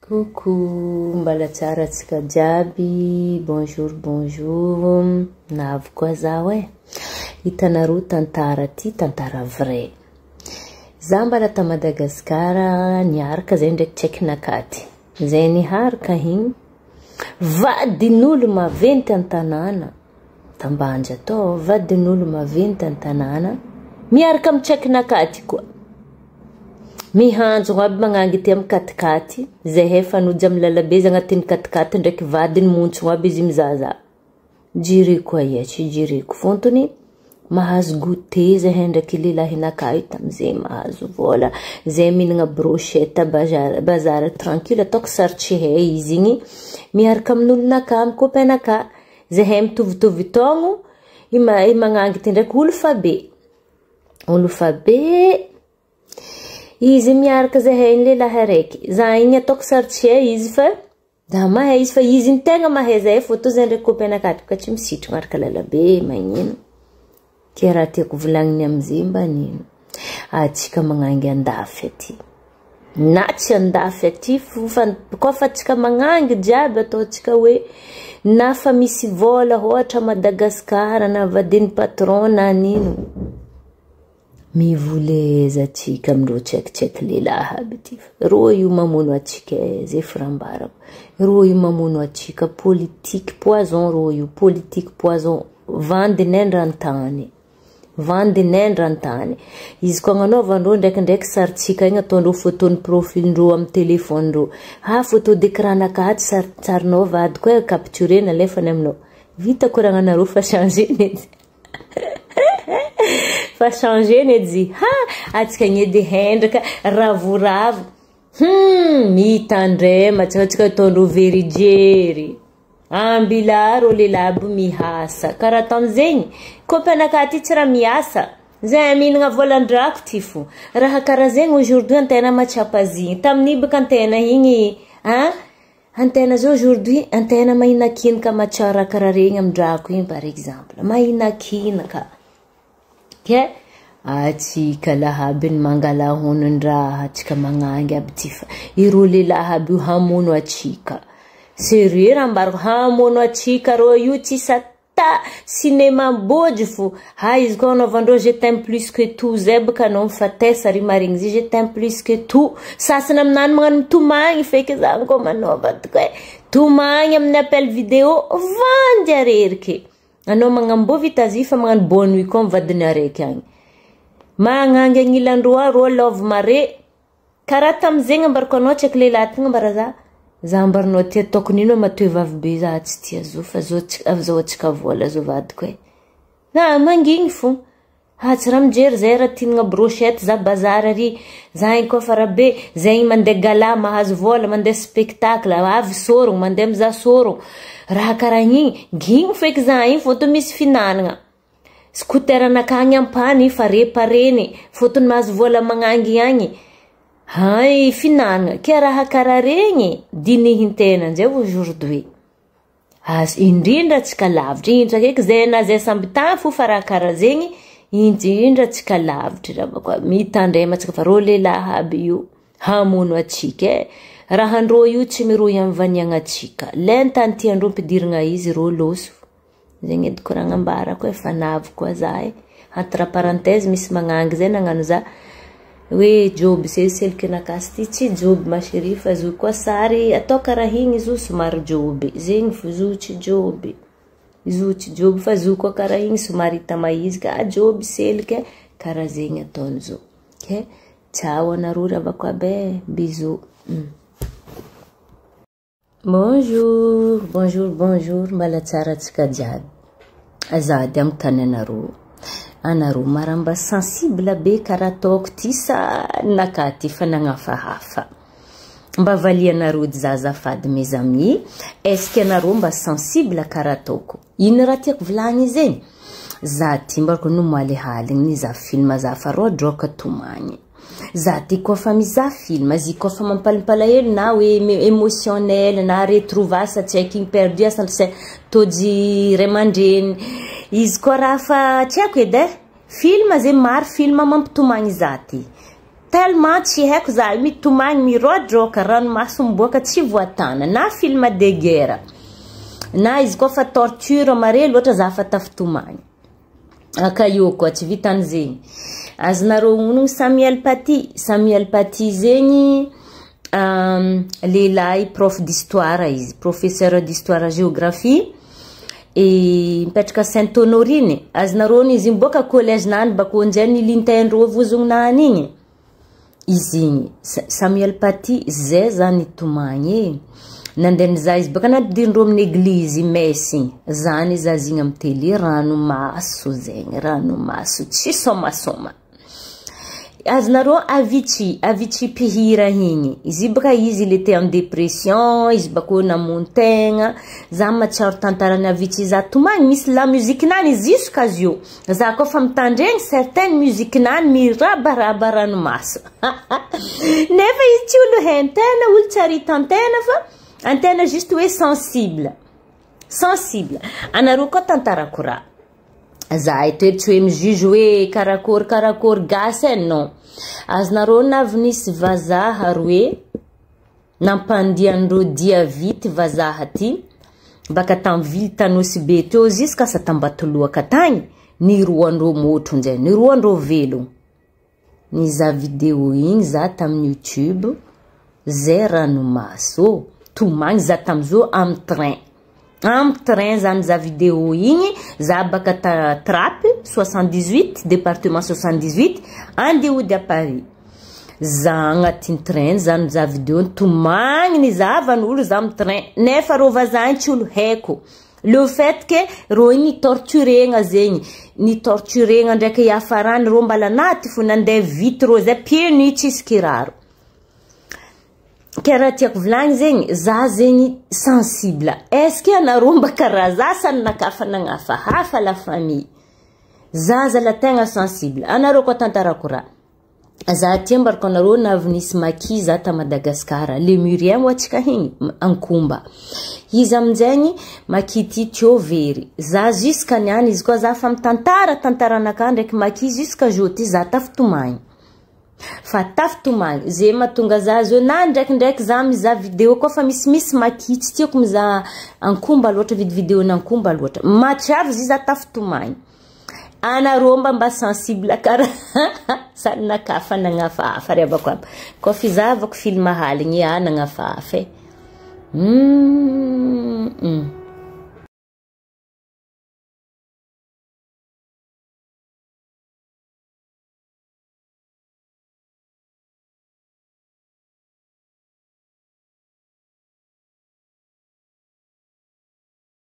Coucou, mbala tsara antsika jiaby, bonjour bonjour, navy koa zaho e, hitanareo tantara ty tantara vrai, za mbala ta Madagascar niaraka zay ndraiky tsaiky nakaty, zay niharaka igny, vadin'olo maventy an-tanàna, tambanja tô, vadin'olo maventy an-tanàna, miaraka amy tsaiky nakaty koa. Mihanjogno aby magnangy aty amy katikaty, zahay fanojy amy lalabe izy agnatin'ny katikaty ndraiky vadiny montsogno aby izy mizahazaha. Jireko aia tsy jireko fontony mahazo goûter zahay ndraiky lehilahinakahy tamizay mahazo vôla, zay mihinagna brochette bazar bazary tranquille ataoko sarotry hay izy igny miaraka amin'olonakahy amy copain-nakahy. Zahay mitovitovy taogno, i magnangy ty ndraiky olo fa be, olo fa be. Izy miaraka zahay ny lehilahy araiky, za igny ataoko sarotry hay izy fa za mahay izy fa izy ny tegna mahay zahay fô zay ndraiky copain-nakahy ka tsy misitrika miaraka lalabe magnino. Ke raha tiako volagniny amizay mba nino. Atsika magnangy andafy aty. Na tsy andafy aty fo fa koa fa atsika magnangy jiaby ataontsika hoe na fa misy vôla ohatra Madagasikara na vadin'ny patron na nino. Mivoleza atsika amindreo tsaikitsaiky lehilahy aby ty. Rô io mamono atsika e, zay firambarako. Rô io mamono atsika, politique poison rô io, politique poison. Vandy nendra an-tany. Vandy nendra an-tany. Izy koa agnanaovandreo ndraikindraiky saritsika igny ataondreo photo-ny profil-ndreo amy téléphone-ndreo. Ah, photo d'écran-nakahy ato saritsarinao vadiko e, capturena alefany aminao. Vita koragnanareo fa changé-ny edy. Fa changé-ny edy. Ha, atsika igny edy hendraka, ravoravo. Mitandrema atsika ataondreo verijery. Ambila rô lehilahy aby miasa. Karaha ataon'zegny, copain-nakahy ty tsy raha miasa. Zay mihinagna volan-drako ty fo. Raha karaha zegny aujourd'hui antena mahatsapa azy igny. Tamin'iny baka antena igny, ah, antena zao aujourd'hui antena mahinakinaka mahatsara karaha regny amin-drako igny par exemple. Mahinakinaka. Ke atsika lahy aby ny mangala honon-draha, atsika magnangy aby ty fa ireo lehilahy aby io hamono atsika. Sérieux raha ambarako, hamono atsika rô io tsy sata cinéma bôjy fo. Ha izy koa anaovandreo je t'aime plus que tout zay baka anao mifatesa ry marigny izy je t'aime plus que tout. Sasany aminany magnano mitomagny feky zany koa manaova atoko e. Tomagny amin'ny appel vidéo vandy areriky. Anao magnambô vita azy fa magnano bonne nuit koa mivadiny araiky agny. Magnangy agnilandreo rô love mare. Karaha tamizegny ambarako anao tsy haiko lehilahy ty ambara za. Za ambaranao ty ataoko nino matoe vavy be za tsy tia zo fa zo azahoantsika vola zo vadiko e. Na mangigny fo. Ah, tsy raha mijery zay raha tianana brochette za bazary ary za igny koa fa raha be zay igny mandeha gala mahazo vola mandeha spectacle avy sorogno mandeha mizaha sorogno raha karaha igny gigny feky za igny fôtony misy finanana scooter anakany ampany fa répareny fôtony mahazo vola magnangy agny hay finanana ke raha karaha regny dinihin-tena anzay aujourd'hui. Azo indrindra tsika lavitra indra eky zay na zay samby tany fo fa raha karaha zegny indrindra tsika lavitra raha koa mitandrema atsika fa rô lehilahy aby io hamono atsika e. Raha andrô io tsy mirohy amy vaniagna atsika. Lentany tiandreo ampidirigna izy rô lôso. Zegny edy koragna ambarako e fa navy koa za e. Entre parenthèse misy magnangy zay nagnano za hoe joby seliseliky nakasy ty tsy joby ma chérie fa zo koa sary atao karaha igny izy io somary joby. Zegny fo zo tsy joby. Zo tsy joby fa zo koa karaha igny somary hita maizy ka joby seliky karaha zegny ataony zo. Ke ciao anareo ravako aby e. Bisous. Bonjour, bonjour, bonjour, mbala tsara antsika jiaby. Azady agnontany anareo. Anareo maramba sensible be karaha ataoko ty sa nakahy ty fa nagnafahafa. Mba valianareo edy za azafady mes amis. Est-ce que anareo mba sensible karaha ataoko? Ino raha tiako volagny zegny? Za ty mbarako nomoaly haligny nizaha film za fa rôdrôka tomagny. Za ty koa fa mizaha film, izy koa fa mampalimpalahelo na hoe émotionnel na retrouvailles tsy haiko igny perdu asa tôjy ray aman-dreny. Izy koa raha fa tsy haiko edy e. Film zegny maro film mampitomagny za ty. Tellement tsy haiko za mitomagny miroadroaka ranomaso miboaka tsy voatana na film de guerre na izy koa fa torture mare loatra za fa tafitomagny. Aka io koa tsy vitan'zegny. Azonareo onogno Samuel Paty. Samuel Paty zegny lehilahy prof d'histoire izy, professeur d'histoire géographie e mipetraka Saint Honorine. Azonareo ono izy miboaka collège nany bako anjay nilintaindreo vozognonany igny. Izy igny Samuel Paty zay zany nitomagny e. Nandeha nizaha izy baka nampidirindreo amin'ny eglizy messe igny. Zany zaza igny amin'ny télé ranomaso zegny, ranomaso tsy somasoma. Azonareo Avicii, Avicii mpihira igny. Izy baka izy il était en dépression, izy bako namono tegna. Za mahatsiaro tantarany Avicii za tomagny misy la musique nany jusqu'à zio. Za koa fa mitandregny certaine musique nany mirabaraba ranomaso. Nefa izy tsy olo hain-tena, olo tsy aritan-tena fa antena juste hoe sensible. Sensible. Anareo koa tantarako raha. Za eto ery tsy hoe mijuge hoe karakory karakory gasy e non. Azonareo navy nisy vazaha roe nampandian'ireo dia vity vazaha ty baka tamin'ny ville Tanosy be teo jusqu'à sa tambatoloaka tagny niroandreo motro njay niroandreo velogno. Nizaha vidéo igny za tamin'ny YouTube zay ranomaso tomagny za tamizao amy train. Amy train zany za vidéo igny za baka ta Trappes 78 département 78 andeha hody à Paris. Za agnatin'ny train zany mizaha vidéo tomagny nizahavan'olo za amy train nefa rô vazaha igny tsy olo haiko. Le fait que rô igny torturegna zegny, nitorturegna ndraiky iafarany rô mbala anaty fo nandeha vite rô zay pieds nus tsisy kiraro. Ke raha tiako volagny zegny, za zegny sensible. Est-ce que anareo mba karaha za sa ninakafa nagnafahafa la famille? Za zala tegna sensible. Anareo koa tantarako raha. Za ty ambarako anareo navy nisy maki za ta Madagasikara. Lémurien moa antsika igny ankomba. Izy aminjaigny maki ty teo very. Za jusqu'à niany izy koa za fa mitantara tantaranakahy ndraiky maki jusqu'à jour ty za tafitomagny. Fa tafitomagny. Ze mahatonga za zao na ndraikindraiky za mizaha vidéo koa fa misimisy maki tsy tiako mizaha ankomba loatra vidy vidéo ankomba loatra. Matsiavy izy za tafitomagny. Anareo mba mba sensible karaha sady nakafa nagnafahafa ry abako aby. Koa fizahavako film haligny ah nagnafahafa e.